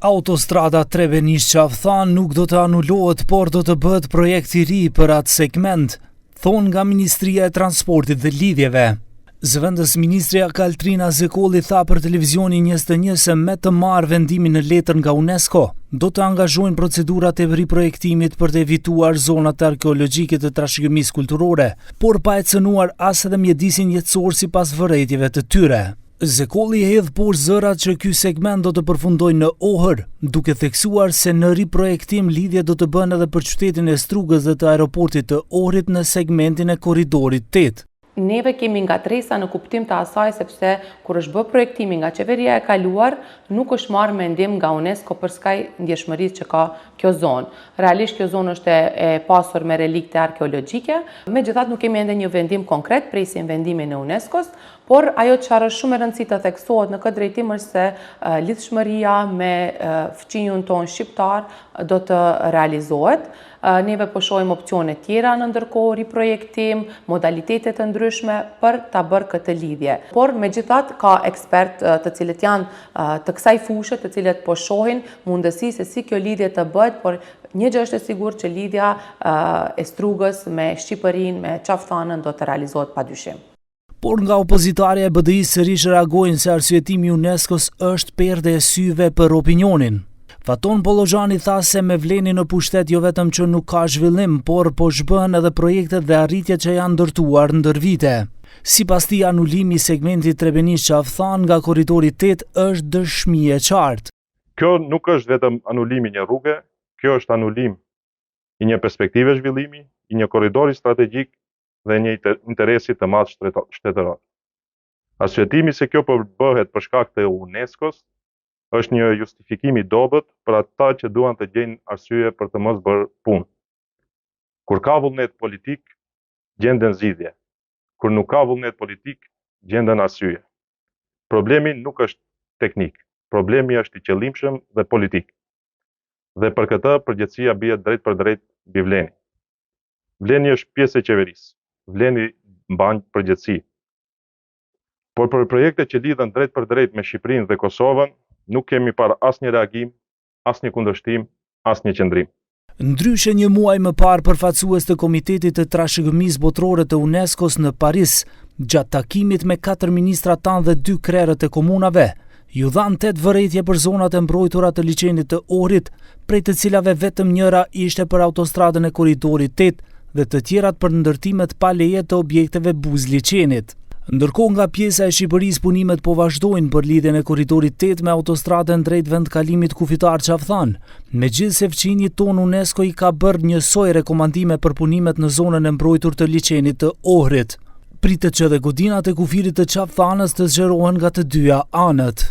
Autostrada Trebenish-Qafë Thanë nuk do të anulohet, por do të bëhet projekt i ri për atë segment, thonë nga Ministria e Transportit dhe Lidhjeve. Zëvendës ministrja Kaltrina Zekolli tha për televizionin 21 se me të marrë vendimin në letër nga UNESCO, do të angazhojnë procedurat e riprojektimit për të evituar zonat arkeologjike të trashëgimisë kulturore, por pa e cënuar as edhe mjedisin jetësor sipas vërejtjeve të tyre. Zekolli hedh poshtë zërat që ky segment do të përfundojë në Ohër, duke theksuar se në riprojektim lidhje do të bëhen edhe për qytetin e Strugës dhe të aeroportit të Ohrit në segmentin e Korridorit 8. Neve kemi ngatërresa në kuptim të asaj sepse kur është bë projektimi nga qeveria e kaluar, nuk është marrë mendim nga UNESCO përskaj ndjeshmërisë që ka kjo zonë. Realisht kjo zonë është e, e pasur me relikte arkeologjike, megjithatë nuk kemi ende një vendim konkret, presim vendimin e UNESCO-s, por ajo çfarë është shumë e rëndësi të theksohet në këtë drejtim është se lidhshmëria me fqinjun tonë shqiptar do të realizohet. Neve po shohim opsione tjera në ndërkohë, riprojektim, modalitete të ndryshme për ta bërë këtë lidhje. Por megjithatë ka ekspertë të cilët janë të kësaj fushe, të cilët po shohin mundësi se si kjo lidhje të bëhet, por një gjë është e sigurt që lidhja e Strugës me Shqipërinë, me Qafë Thanën do të realizohet padyshim. Por nga opozitarja e BDI-së sërish reagojnë se arsyetimi i UNESCO-s është perde e syve për opinionin. Faton Pollozhani tha se me VLEN-in në pushtet jo vetëm që nuk ka zhvillim, por po zhbëhen edhe projektet dhe arritjet që janë ndërtuar ndër vite. Sipas tij, anulimi i segmentit Trebenish-Qafë Thanë nga Korridori 8 është dëshmi e qartë. Kjo nuk është vetëm anulimi i një rruge, kjo është anulim i një perspektive zhvillimi, i një korridori strategjik dhe një interesi të madh shtetëror. Arsyetimi se kjo po bëhet për shkak të UNESCO-s është një justifikim i dobët për ata që duan të gjejnë arsye për të mos bërë punë. Kur ka vullnet politik, gjenden zgjidhje. Kur nuk ka vullnet politik, gjenden arsye. Problemi nuk është teknik, problemi është i qëllimshëm dhe politik. Dhe për këtë përgjegjësia bie drejtpërdrejt mbi VLEN-in. VLEN-i është pjesë e qeverisë. VLEN-i mban përgjegjësi. Por për projekte që lidhen drejtpërdrejt me Shqipërinë dhe Kosovën, nuk kemi parë asnjë reagim, asnjë kundërshtim, asnjë qëndrim. Ndryshe një muaj më parë përfaqësues të Komitetit të Trashëgimisë Botërore të UNESCO-s në Paris, gjatë takimit me katër ministrat tanë dhe dy krerët e komunave, Ju dhanë tetë vërejtje për zonat e mbrojtura të liqenit të Ohrit, prej të cilave vetëm njëra ishte për autostradën e Korridorit 8 dhe të tjerat për ndërtimet pa leje të objekteve buzë liqenit. Ndërkohë nga pjesa e Shqipërisë punimet po vazhdojnë për lidhjen e Korridorit 8 me autostradën drejt vendkalimit kufitar Qafë Thanë, megjithëse fqinjit tonë UNESCO i ka bërë njësoj rekomandime për punimet në zonën e mbrojtur të liqenit të Ohrit. Pritet që edhe godinat e kufirit të Qafë Thanës të zgjerohen nga të dyja anët.